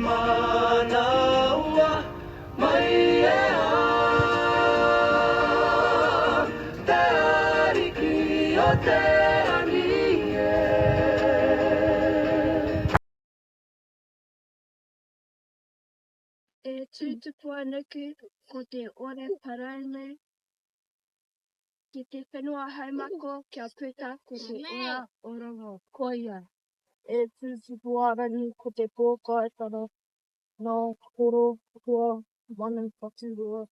manawa mai e a Te Ariki o te rangi e. E tūtupuanuku ko te ore paraunu ki te whenua haumako kia puta ko te ora o Rongo. Koia. E tūtupuarangi ko te pōkaitara nā koro kua manu whaturua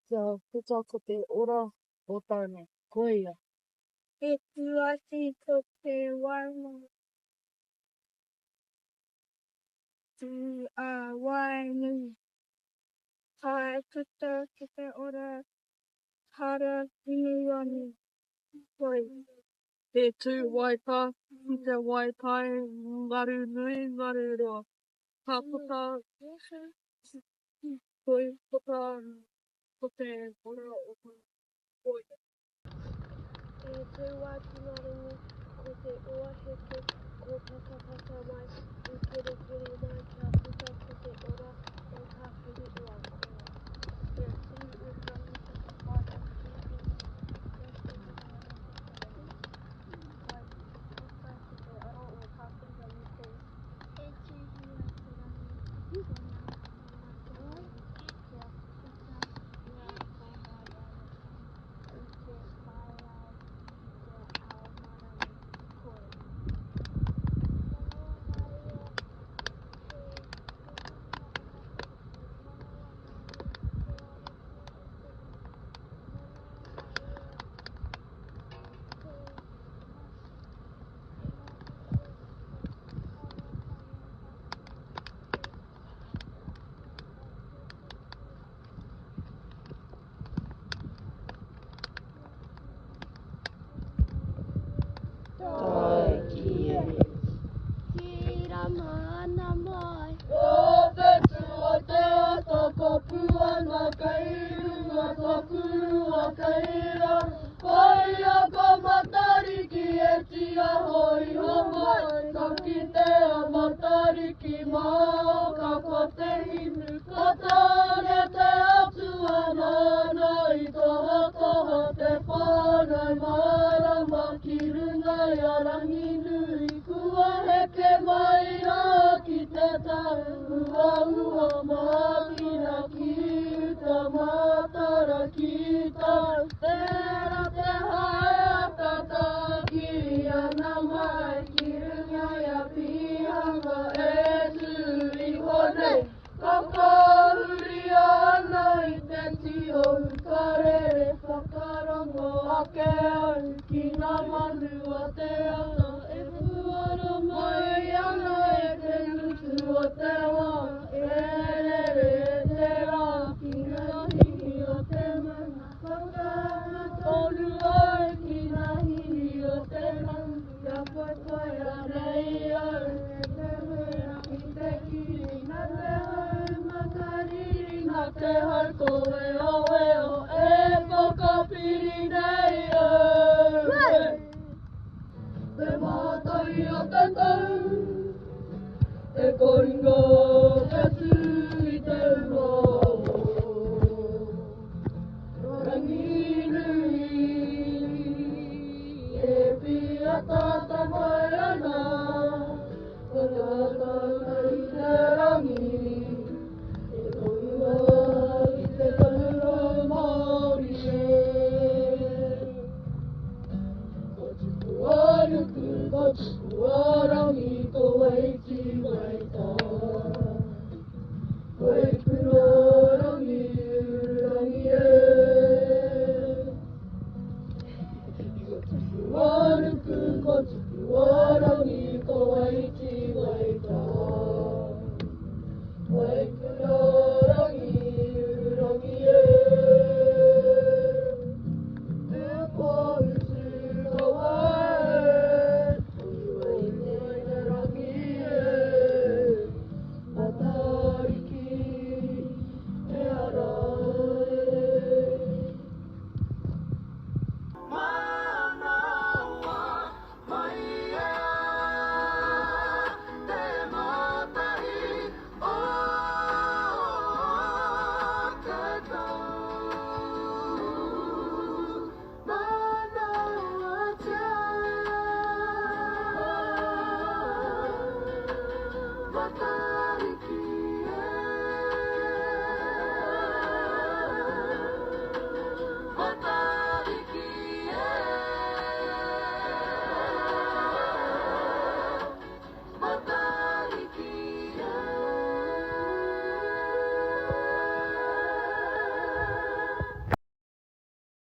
kia puta ko te ora o Tāne. Koia. E tū atu ko te waenga. Tū a Waenui. Tae puta ki te ora hara Hinerangi. Koia. E tū waipā ki te waitai ngaru nui ngaru roa. Ka puta koi puta ko te ora o Koia. E tū ai ki ngā rangi, ko te ua heke, ko patapata mai, i kerikeri mai kia puta ko te ora o Tāwhiri ua koia. E tū ururangi ki te whare hīhī, e tū ana ki te rangi, kai puta ko te aro o Tāwhiri koia. E tū hira te rangi, ko ngā mana te rangi, kia puta ia ko Haererangi. I te paeao ki te ao marama koe. Manawa mārie, he tohunga a Matariki, manawa mārie, he ariki o te rangi, manawa mārie, he mahuetanga hāngai he whakatutuki. Ko te tū o te ata ka puana kei runga taku rua kei raro Koia ko Matariki e tiaho iho mai Ka kitea Matariki mā ka ko te hinu Ko Tāne te atua nāna i tohatoha te whānau mārama ki runga i a Ranginui kua heke mai rā ki te tau uaua mākina ki uta mātara ki tau tērā te haeatata ki ana mai ki runga i a Pihanga e tū iho nei. Ka kāhuria ana i te tio hukarere whakarongo ake au ki ngā manu o te ata e puoro mai ana e te ngutu o te wā e rere e te rā ki ngā hihi o te maunga whakaanga tonu au ki ngā hihi o te rangi kia koekoea nei au e te mea i te kiri Nā te hau makariri, nā te hau kōweoweo e whakapiri nei au. Te mātai o te tau, te koringa.